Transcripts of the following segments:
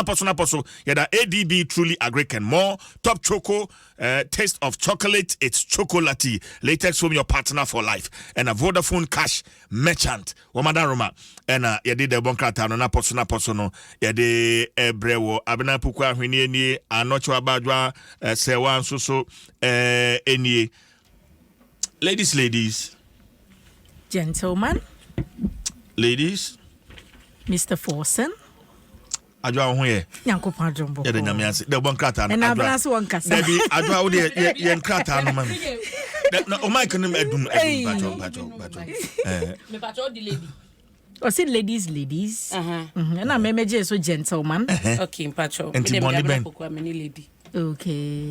napɔ so napɔ so. Yɛda ADB, Truly Agric and More, Top Choco, taste of chocolate, it's chocolate, Latex Foam, your partner for life, ɛna Vodafone Cash Merchant wɔmada Roma. Ɛna yɛde dɛbɔ nkrataa no napɔ so napɔ so no yɛde ɛbrɛ wɔ Abena Puku ahwenneɛ nie, Anɔkyew Abadwa Sɛwa nso so ɛnie. Ladies, ladies. Gentleman. Ladies. Mr Forson. Adwoa, wo ho yɛ? Nyankopɔn adom, bɔkɔɔ. Yɛde Nyame ase. Dɛ bɔ nkrataa no. Ɛna Abena so wɔ nkasa. Dabi, Adwoa, wo deɛ yɛ nkrataa no ma me. Na o mic no adum adum, mpatwɔ mpatwɔ mpatwɔ. Mepatwɔ di lady. Ɔsi ladies, ladies. Ɛna mɛmɛgye so gentleman. Okay, mpatwɔ. Nti bɔne bɛn? Pokua me ne lady. Okay.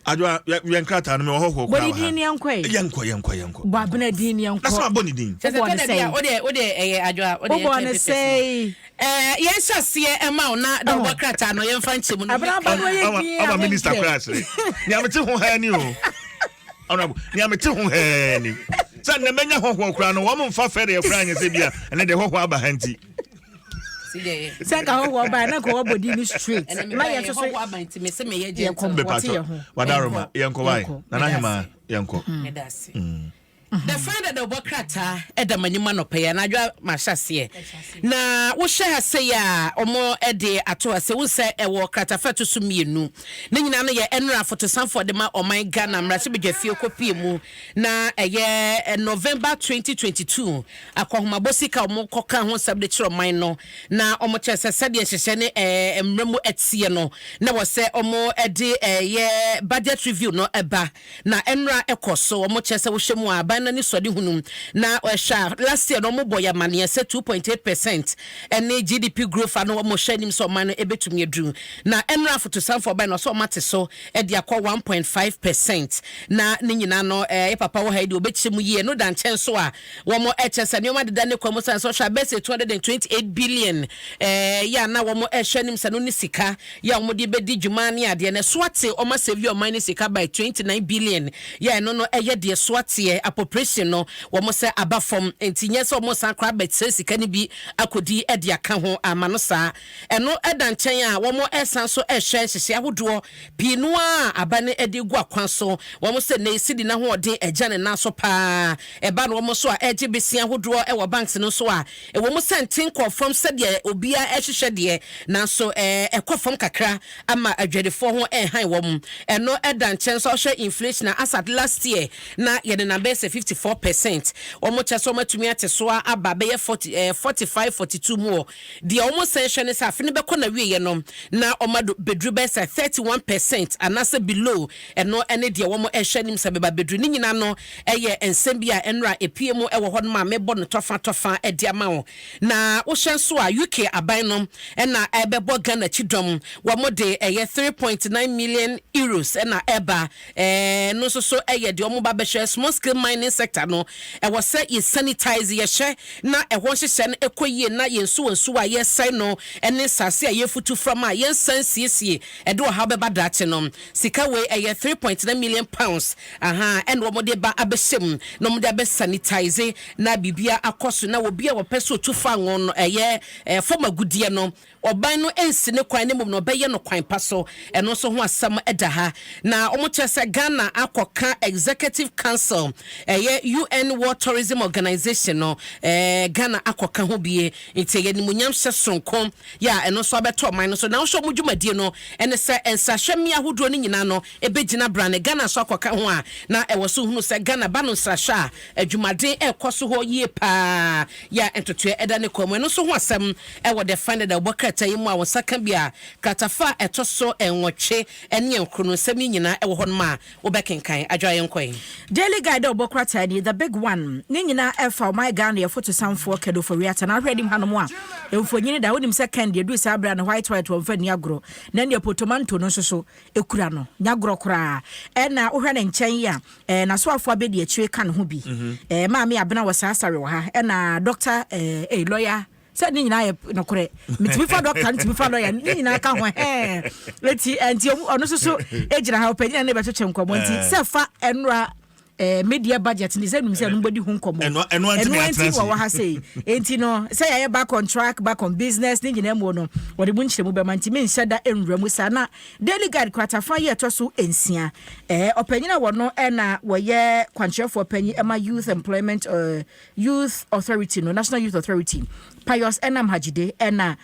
Adwoa, yɛ nkrataa no, mewɔ hɔhoɔ Bɔ koraa ne wɔ ha. din ni yɛnkɔ yi. Yɛnkɔ, yɛnkɔ, yɛnkɔ. Bɔ Abena din ni Na sɛ yɛnkɔ. mabɔ ne din. Kyɛ sɛ Wobɔ ne tɛdɛ bi a sɛn? wode ɛyɛ Adwoa wode Wobɔ yɛn ne papers no. sɛn? Yɛnhyɛ aseɛ ɛma wo na dɛ wobɔ krataa no, yɛmfa nkyɛ mu no. Abena ba no yɛ Ama din ama a minister wompɛ. koraa kyerɛ nea mete ho ha ni o. Honorable, nea mete ho ha ni sɛ nnɛ mɛnya hɔhoɔ koraa no, wɔn mfa fɛreɛ koraa nyɛ sɛ bia ɛnɛ deɛ hɔhoɔ aba ha nti. Si deɛ yɛ. Sɛ nka hɔhoɔ baa na nka wɔbɔ din ni straight. Ɛnɛ Na meba yɛn yɛ nso so hɔhoɔ aba nti me sɛ meyɛ Yɛnkɔ. gentle. Wɔte Mepatɔ yɛn ho. wadaroma, yɛnkɔ wae. Yɛnkɔ. Nana Hema, yɛnkɔ. Meda ase. The find that ɔbɔ krataa ɛda m'anim anɔpɛ yi anadwo mahyɛ aseɛ na wohyɛ ha sɛ yi a ɔmo de ato ha sɛ wo sɛ ɛwɔ kratafa ɛto so 2. Ne nyinaa no yɛ ɛnora afotosanfoɔ de ma ɔman Ghana mmarahyɛbadwafie kɔpie mu na ɛyɛ November 2022 akɔhomabɔ sika a ɔmo kɔka ho nsɛm de kyerɛ ɔman no, na ɔmo kyerɛ sɛ sɛdeɛ nhyehyɛ ne mmerɛ mu ɛteɛ no na wɔ sɛ ɔmo de ɛyɛ budget review no ɛba, na ɛnora ɛkɔ so. Ɔmo kyerɛ sɛ wohyɛ mu a, aban no ani sɔde hunu na ɛhwɛ a, last year no ɔmo bɔ yɛ amaneɛ sɛ 2.8% ɛne GDP growth ano ɔmo hyɛ anim sɛ ɔman no ɛbɛtumi aduru, na ɛnora afotosanfoɔ ɔban no ɔsɛ ɔmo ate so ɛde akɔ 1.5%. Na ne nyinaa no yɛ papa wɔ ha yi deɛ ɔbɛkyerɛ mu yie no da nkyɛn so a wɔn ɛkyɛ sɛ nneɛma deda ne kwan mu san so hwɛ abɛsɛ 228 billion yɛ a na wɔn ɛhwɛ anim sɛ no ne sika yɛ a wɔn de bɛdi dwuma ne adeɛ na ɛso ate. Wɔn asɛvi ɔman ne sika by 29 billion yɛ ɛno no ɛyɛ deɛ so ateɛ. Appropriation no, wɔn sɛ aba fam, nti nyɛ sɛ wɔn san koraa bɛkyerɛ sika no bi akɔdi ɛde aka ho ama no saa. Ɛno ɛda nkyɛn a wɔn ɛsan so ɛhwɛ nhyehyɛ ahodoɔ pii no a aba no ɛde gu akwan so. Wɔn sɛ ne sidi n'ahoɔden ɛgya ne nan so paa. Ɛba no wɔn so a ɛgye besia ahodoɔ ɛwɔ banks no so a ɛwɔ mu sɛ nten kɔ fam sɛdeɛ obiara ɛhyehyɛ deɛ, nanso ɛkɔ fam kakra ama adwadifoɔ ho ɛnhan wɔn. Ɛno ɛda nkyɛn so ɔhwɛ inflation a as at last year na yɛde na bɛyɛ sɛ 54%. Wɔn kyɛ sɛ wɔn atumi ate so aba bɛyɛ 40 45 42 mu. Wɔ deɛ wɔn sɛn hwɛ ne sɛ afe no bɛkɔ na wieɛ no na wɔn ado beduru bɛyɛ sɛ 31% anaasɛ below. Ɛno ɛne deɛ wɔn ɛhwɛ anim sɛ bɛba beduru. Ne nyinaa no ɛyɛ nsɛm bi a ɛnora epie mu ɛwɔ hɔ nom a mebɔ no tɔfa tɔfa ɛde ama wɔn. Na wohyɛ nso a, UK aban no ɛna ɛbɛbɔ Ghana akyi dɔm. Wɔn de ɛyɛ €3.9 million ɛna ɛba. No nso so ɛyɛ deɛ wɔn ba bɛhwɛ small scale mining sector no. Ɛwɔ sɛ yɛ sanitize, yɛhyɛ na ɛhɔ nhyehyɛ no ɛkɔ yie na yɛn nsuo nsuo a yɛsɛn no ɛne nsase a yɛfutu fam a yɛnsan siesie ɛde ɔhaw bɛba daakye no. Sika wei ɛyɛ £3.9 million aha ɛna wɔn de ba abɛhyɛ mu na wɔn de abɛ sanitize na biribia akɔ so, na obi a wɔpɛ so otu fa ngo no ɛyɛ fam agudeɛ no, ɔban no nsi ne kwan ne mu na ɔbɛyɛ no kwan pa so. Ɛno nso ho asɛm ɛda ha. Na wɔn kyerɛ sɛ Ghana akɔka executive council ɛyɛ UN World Tourism Organization no, Ghana akɔka ho bie, nti ɛyɛ nimunyam hyɛ sonko yɛ a ɛno nso abɛtɔ ɔman no so. Na wɔhyɛ wɔn dwumadie no ɛne sɛ nsrahwɛ ahodoɔ no nyinaa no ɛbɛgyina brane. Ghana nso akɔka ho a na ɛwɔ so hunu sɛ Ghana ba no nsrahwɛ a adwumaden ɛrekɔ so hɔ yie paa yɛ a ntotoɛ ɛda ne kɔn mu. Ɛno nso ho asɛm ɛwɔ the find da wɔbɔ krataa yi mu a wɔn nsa ka bi a kratafa a ɛtɔ so 8 ɛne 9 no, nsɛm yi nyinaa ɛwɔ hɔ nom a wobɛkenkan. Adwa, yɛn kɔn. Daily Guide a ɔbɔ krataa ni, the big one, ne nyinaa ɛfa ɔman Ghana yɛfoto sanfoɔ Ken Ofori-Atta. Na ahwɛ anim hanom a mfonyini da wonim sɛ Ken deɛ duru saa berɛ no white white wɔmfa ni agorɔ, na neɛ potomanto no nso so ɛkura no nyagorɔ koraa. Ɛna wohwɛ ne nkyɛn yi a n'asoafoɔ abɛdi akyire ka ne ho bi. Maame Abena wɔ saa sare wɔ ha, ɛna doctor lawyer sɛ ne nyinaa yɛ nokorɛ. Metumi fa doctor no, tumi fa lawyer, ne nyinaa ka ho hɛn. Eti nti ɔno nso so gyina ha, ɔpanyin a ne bɛkyekyɛ nkɔmmɔ nti sɛ fa ɛnora. Media budget ni sɛ num sɛ ɛnum bɛdi ho nkɔmmɔ. Ɛno anti na ɛno anti yɛatena ase. Wɔ ha sei enti no sɛ yɛayɛ back on track, back on business ne nyinaa mu no, wɔde mu nkyerɛmu bɛma, nti menhyɛ da nwura mu saa. Na Daily Guide kratafa yi ɛtɔ so 6, ɔpanyin a wɔno ɛna wɔyɛ kwankyerɛfoɔ panyin ɛma youth employment, youth authority no, National Youth Authority, Pius Enam Hadzide, ɛna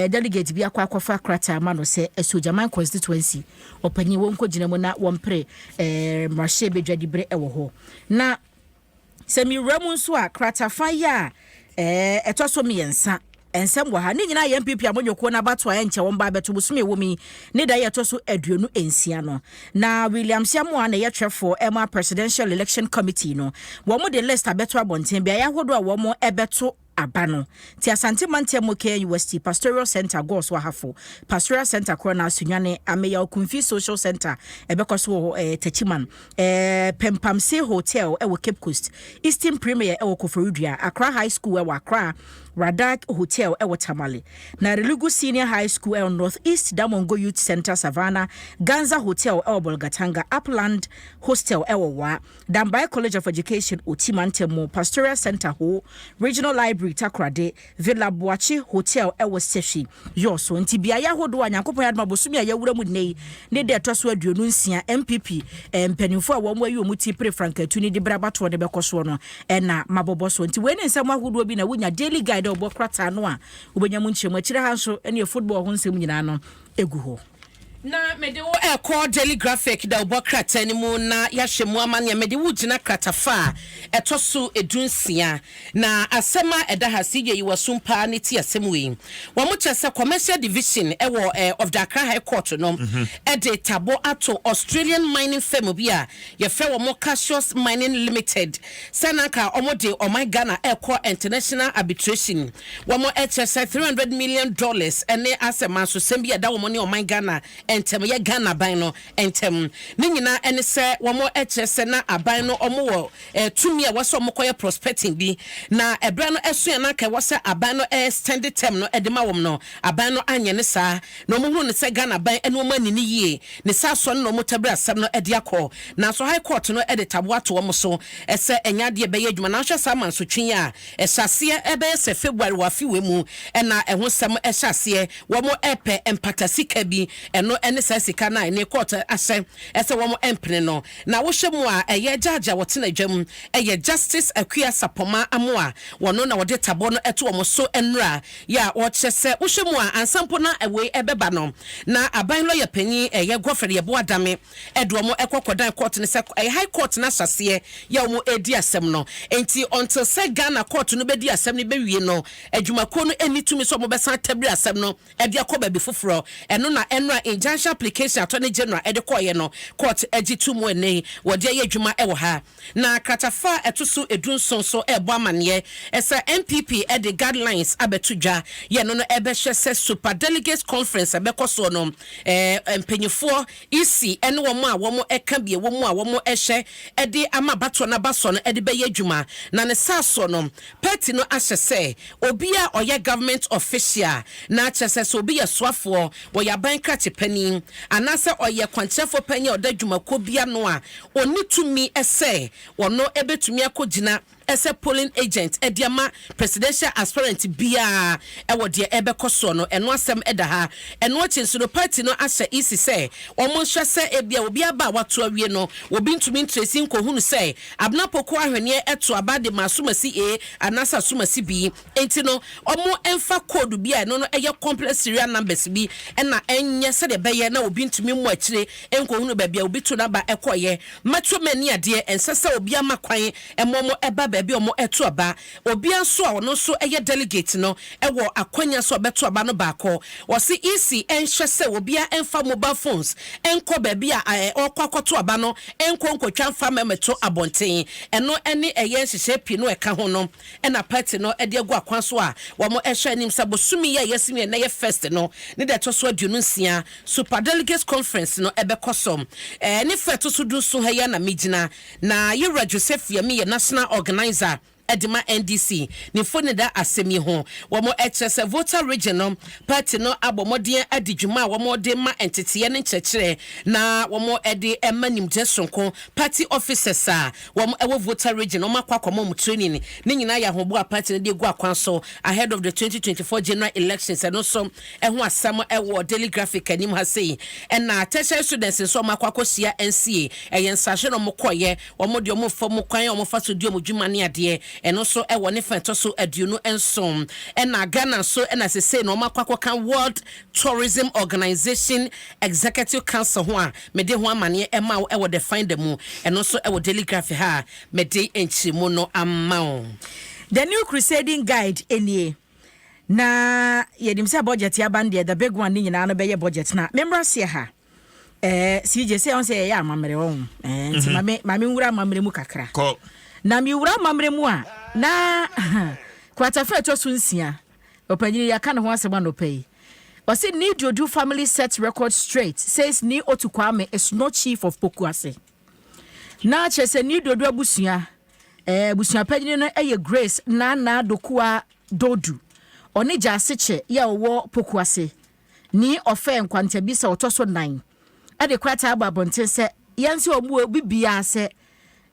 delegate bi akɔ akɔfa krataa ma no sɛ Asuogyaman constituency ɔpanyin wɔn nkɔ gyina mu na wɔmpere mmarahyɛ badwadibere ɛwɔ hɔ. Na sɛ mewura mu nso a, kratafa yi a ɛtɔ so 3, nsɛm wɔ ha. Ne nyinaa yɛ NPP amanyɔkuo no abato a ɛnkyɛ wɔn ba abɛto bosome ɛwɔ mu yi ne da yɛ ɛtɔ so 26 no. Na William Siamoa na ɛyɛ twerɛfoɔ ɛma Presidential Election Committee no, wɔn de list abɛto abɔnten, beaeɛ ahodoɔ a wɔn ɛbɛto aba no. Nti Asante Mantam mu, KNUST Pastoral Center, Goaso Ahafo Pastoral Center korɔ na Asunyane, Ameya Okumfi Social Center ɛbɛkɔ so wɔ Techiman, Pempamse Hotel ɛwɔ Cape Coast, Eastern Premier ɛwɔ Koforidua, Accra High School ɛwɔ Accra, Radak Hotel ɛwɔ Tamale, na Religu Senior High School ɛwɔ North East, Damongo Youth Center Savannah, Ganza Hotel ɛwɔ Bolgatanga, Upland Hostel ɛwɔ Wa, Dambai College of Education, Oti Mantam, Pastoral Center Ho, Regional Library Takoradi, Villa Boakye Hotel ɛwɔ Sefwi Yɔso. Nti beaeɛ ahodoɔ a Nyankopɔn adoma bosome a yɛwura mu nnɛ yi ne deɛ ɛtɔ so 26, NPP mpanimfoɔ a wɔn ayi wɔn ti pere frankatu ne de bere abatoɔ de bɛkɔ soɔ no ɛna mabɔbɔ so. Nti wei ne nsɛm ahodoɔ bi na wonya Daily Guide a ɔbɔ krataa no a wobɛnya mu nkyerɛmu. Akyire ha nso ɛne football ho nsɛm nyinaa no ɛgu hɔ. Na mede wo ɛkɔ Daily Graphic da wobɔ krataa no mu na yɛahyɛ mu ama nea mede wo gyina kratafa a ɛtɔ so 16. Na asɛm a ɛda ha si yɛ yi wasom paa ne ti asɛm wei. Wɔn mo kyerɛ sɛ Commercial Division ɛwɔ of the Accra High Court no ɛde tabo ato Australian mining firm bi a yɛfrɛ wɔn Cassius Mining Limited sɛ nanka wɔn de ɔman Ghana ɛkɔ international arbitration. Wɔn ɛkyerɛ sɛ $300 million ɛne asɛm asosɛm bi a ɛda wɔn ne ɔman Ghana ntɛm, yɛ Ghana ban no ntɛm. Ne nyinaa ɛne sɛ wɔn ɛkyerɛ sɛ na aban no wɔn wɔ tumi a wɔsɛ wɔn kɔyɛ prospecting bi, na ɛbrɛ no ɛso yɛn nanka ɛwɔ sɛ aban no extend term no ɛde ma wɔn no, aban no anyɛ ne saa, na wɔn hunu ne sɛ Ghana ban ɛne wɔn ani ne yie ne saa sɔ no na wɔn tabiri asɛm no ɛde akɔ. Nanso High Court no ɛde tabo ato wɔn so ɛsɛ ɛnya adeɛ bɛyɛ adwuma. Na ahwɛ saa mansotwe a ɛhyɛ aseɛ ɛbɛyɛ sɛ February wɔ afi wɔ mu, ɛna ɛho sɛm ɛhyɛ aseɛ, wɔn ɛpɛ mpata sika bi. Ɛno ɛne saa sika no a ɛne court ahyɛ ɛsɛ wɔn ɛmpene no. Na wohyɛ mu a, ɛyɛ judge a wɔtena dwam, ɛyɛ Justice Akua Sapɔma Amoa, wɔno na wɔde tabɔ no ɛto wɔn so nnura yɛ a wɔkyerɛ sɛ wohyɛ mu a, ansampo na ɛwei ɛbɛba no, na aban lɔyɛ panyin ɛyɛ Godfred Yeboah Dame ɛde wɔn ɛkɔ kɔdan court no sɛ ɛyɛ High Court no ahyɛseɛ yɛ wɔn ɛdi asɛm no, nti until sɛ Ghana court no bɛdi asɛm no bɛwie no, adwumakuo no ɛni tumi sɛ wɔn bɛsan tabiri asɛm no ɛde akɔ baabi foforɔ. Ɛno na ɛnora injunction application Attorney General ɛde kɔɔyɛ no, court agye to mu. Ɛnɛ wɔde ayɛ adwuma ɛwɔ ha. Na kratafa a ɛto so 17 so ɛrebɔ amanneɛ ɛsɛ NPP ɛde guidelines abɛto dwa yɛ no ɛbɛhyɛ sɛ super delegates conference ɛbɛkɔ soɔ no, mpanyinfoɔ EC ɛne wɔn a wɔn ɛka bie wɔn mu a wɔn ɛhyɛ ɛde ama abatoɔ no abasoɔ no ɛde bɛyɛ adwuma. Na ne saa soɔ no, party no ahyɛ sɛ obi a ɔyɛ government official, na akyerɛ sɛ obi yɛ soafoɔ, wɔyɛ aban krakye panin anaasɛ ɔyɛ kwankyerɛfoɔ panyin a ɔda dwumakuo bi ano a, ɔni tumi ɛsɛ ɔno ɛbɛtumi akɔgyina ɛsɛ polling agent ɛde ama presidential aspirant biara ɛwɔ deɛ ɛbɛkɔ soɔ no. Ɛno asɛm ɛda ha. Ɛno akyi nso no, party no ahyɛ EC sɛ wɔn nhyɛ sɛ ebia obi aba a wato awie no, obi ntumi ntrace nkohunu sɛ Abena Poko Ahweneɛ ɛto aba de ma asomasi A anaasɛ asomasi B. Nti no wɔn mfa code bi a ɛno no ɛyɛ complex serial numbers bi ɛna ɛnyɛ sɛdeɛ ɛbɛyɛ na obi ntumi mu akyire nkohunu baabi a obi to n'aba ɛkɔɔyɛ. Mɛto mɛ ni adeɛ ɛnsɛ sɛ obi ama kwan ɛmɔ mo ɛba baabi a ɔmo ɛto aba. Obiara nso a ɔno nso ɛyɛ delegate no ɛwɔ akwanya so ɔbɛto aba no baako. Wɔsi EC ɛnhyɛ sɛ obiara ɛnfa mobile phones ɛnkɔ baabi a ɔkɔ akɔto aba no, ɛnkɔ nkotwa nfa mɛmɛto abɔnten. Ɛno ɛne ɛyɛ nhyehyɛ pii no ɛka ho no ɛna party no ɛde agu akwan so a wɔn ɛhyɛ anim sɛ bosomi yi a yɛsi mi ɛnɛ yɛ first no ne deɛ ɛtɔ so 26, super delegates conference no ɛbɛkɔ so. Ne fɛ ɛto so 17 ha yi na mi gyina na yɛwura Joseph Yami yɛ national organizer. De ma NDC ne mfoni da asɛm yi ho. Wɔn kyerɛ sɛ Volta Region no party no abɔ mmɔden adi dwuma a wɔn de ma nteteɛ ne nkyerɛkyerɛ na wɔn de ma nimdeɛ soronko. Party officers a wɔn wɔ Volta Region wɔn akɔ akɔma wɔn training. Ne nyinaa yɛ ahoboa a party no de agu akwan so ahead of the 2024 general elections. Ɛno nso ɛho asɛm wɔ Daily Graphic anim ha sei. Ɛna tertiary students nso wɔn akɔ akɔhyia NCA. Ɛyɛ nsrahwɛ na wɔn kɔɔyɛ. Wɔn deɛ wɔn fa mu kwan a wɔn fa so di wɔn dwuma ne adeɛ. Ɛno nso ɛwɔ ne fa ɛtɔ so 27. Ɛna Ghana nso ɛna sesei na wɔn akɔ akɔka World Tourism Organization Executive Council ho a mede ho amaneɛ ɛma wo ɛwɔ The Finder mu. Ɛno nso ɛwɔ Daily Graphic ha a mede nkyerɛmu no ama wo. The New Crusading Guide nie. Na yɛnim sɛ budget aba no deɛ, the big one ne nyinaa no bɛyɛ budget. Na memmra seɛ ha, CJ, sɛ ɔn sɛ yɛyɛ amammerɛ ɔn nti ma me nwura amammerɛ mu kakra. Kɔ. Na mewura amammerɛ mu a, na kratafa ɛtɔ so 6, ɔpanyini yɛaka ne ho asɛm anɔpa yi. Ɔse Nii Duodu family set record straight, says Nii Otu Kwame is not chief of Pokuase. Na kyerɛ sɛ Nii Duodu abusua, abusua panyini no yɛ Grace Nana Dokua Dodu. Ɔne Gyaase yɛ ɔwɔ Pokuase ni ɔfɛ nkwantabi sɛ ɔtɔ so nan ɛde krataa aba abɔnten sɛ yɛn sɛ ɔmo obi biara sɛ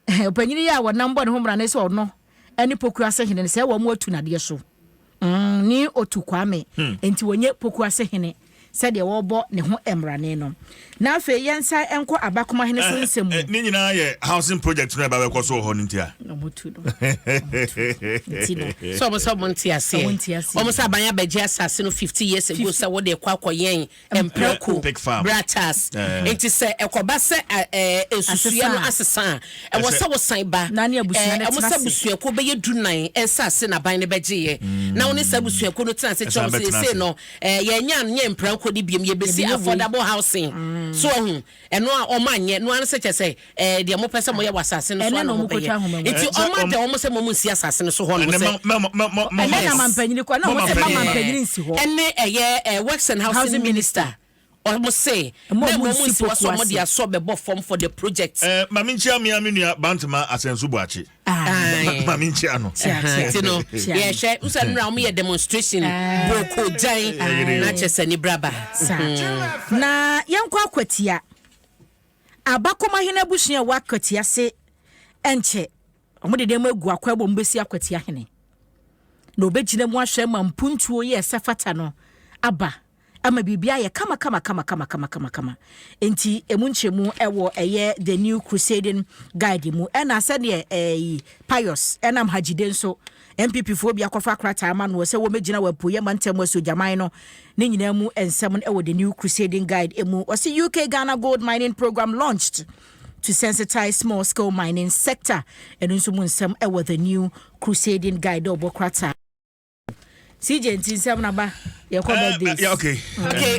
ɔpanyini yi a wɔnam bɔ ne ho mmara ne sɛ ɔno ɛne Pokuase hene no sɛ wɔn mo atu nadeɛ so ne Otu Kwame nti wɔnyɛ Pokuase hene sɛdeɛ wɔrebɔ ne ho mmarane no. Na afei yɛnsa nkɔ Abakoma hene so nsɛm mu. Ne nyinaa yɛ housing project no ɛba bɛkɔ so wɔ hɔ no nti a. Ɔmo tu no nti no. Sɛ ɔmo nte aseɛ. Ɔmo nte aseɛ. Ɔmo sɛ aban abɛgye asase no 50 years ago sɛ wɔde kɔ akɔyɛn mprako. Pig farm. Bratas. Nti sɛ ɛkɔba sɛ nsusua no asesa a, ɛwɔ sɛ wosan ba. Na ne abusua no ɔmo tena sɛ ase. Abusuakuo bɛyɛ 14 ɛnsase na aban no bɛgyeeɛ na wo ne saa abusuakuo no tena ase kyerɛ Ɛsan wo sɛ bɛtena ɛsei ase. no yɛnya nyɛ mprako no biom, yɛbɛsi Yɛbɛyɛ wei. affordable housing so ɔhu ɛno a ɔmo anyɛ no ano sɛ kyɛ sɛ deɛ mopɛ sɛ moyɛ wɔ asase no so Ɛnɛ ana na ɔmo mobɛyɛ kɔtwa ahoma mu. Nti Sɛ ɔmo ada ɔmo sɛ mo nsi asase no so hɔ nom Ɛnɛ sɛ ɛnɛ na mampanyini kɔ na ɔmo sɛ Mama mama mpanyini nsi hɔ. Ɛne ɛyɛ works and housing Housing minister, ɔmo se Ɛmo na ɔmo ɛmo nsi nsi hɔ sɛ ɔmo de Pokuase. asɔ bɛbɔ fam for the project. Maame nkyia mea me nua Bantama Asɛnso Boakye. Aye. Maame nkyia no. Tia, tia. Nti no Tia. yɛhwɛ nsa nnura ɔmo yɛ demonstration boko gyan na kyɛ sɛ ne braba. Saa na yɛnkɔ Akwatia. Abakoma hene abusua a ɛwɔ Akwatia se ɛnkyɛ ɔmo de nneɛma agu akɔ ɛbɔ ɔmo bɛsi Akwatia hene na obɛgyina mu ahwɛ ma mpuntuo yɛ ɛsɛ fata no aba ama biribi ayɛ kama kama kama kama kama kama kama. Nti emu nkyɛmu ɛwɔ ɛyɛ The New Crusading Guide mu. Ɛna sɛdeɛ ɛyi Pius ɛnam Hagyide nso NPP foɔ bi akɔfa krataa ama no sɛ wɔmɛgyina wɔ apueɛ mantam asogyaman no ne nyinaa mu nsɛm no ɛwɔ The New Crusading Guide mu. Ɔsi UK Ghana gold mining program launched to sensitize small scale mining sector. Ɛno nso mu nsɛm ɛwɔ The New Crusading Guide a ɔbɔ krataa. CJ, nti nsɛm naba yɛkɔ birthdays. Yeah, okay. Okay.